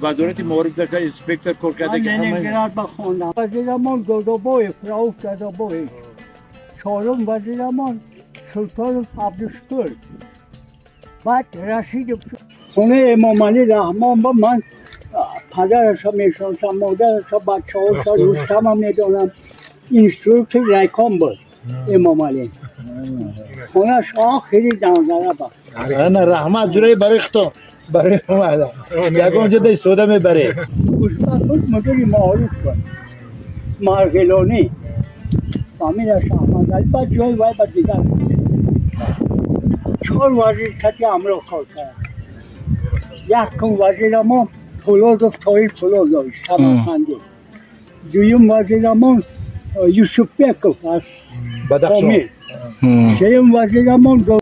Вазорати маориф дар инспектор кор карда. Ман Ленинград бихондам. Вазирамон Додобоев, Рауф Додобоев. Чорум вазирамон Султонов Абдушкур. Баъд Рашидов. Хонаи Эмомалӣ Раҳмон ба ман падараша мешиносам, модараша, бачаҳоша, Рустама медонам. Инструктор райком буд Эмомалӣ. Хонаш охири Данғара буд. Ана, раҳмат, ҷураи, барои хито, барои ягон ҷода истифода мебаред. Узбак буд, мудири маориф буд. Марғилонӣ. Фамилияш Аҳмадалӣ. Баъд ҷои вай ба дигар. Чор вазир кати ҳамроҳ кор кард. Якум вазирамон Пулодов Тоир Пулодович, самарқандӣ. Дуюм вазирамон Юсуфбеков аз Бадахшон. Помир. Сеюм вазирамон.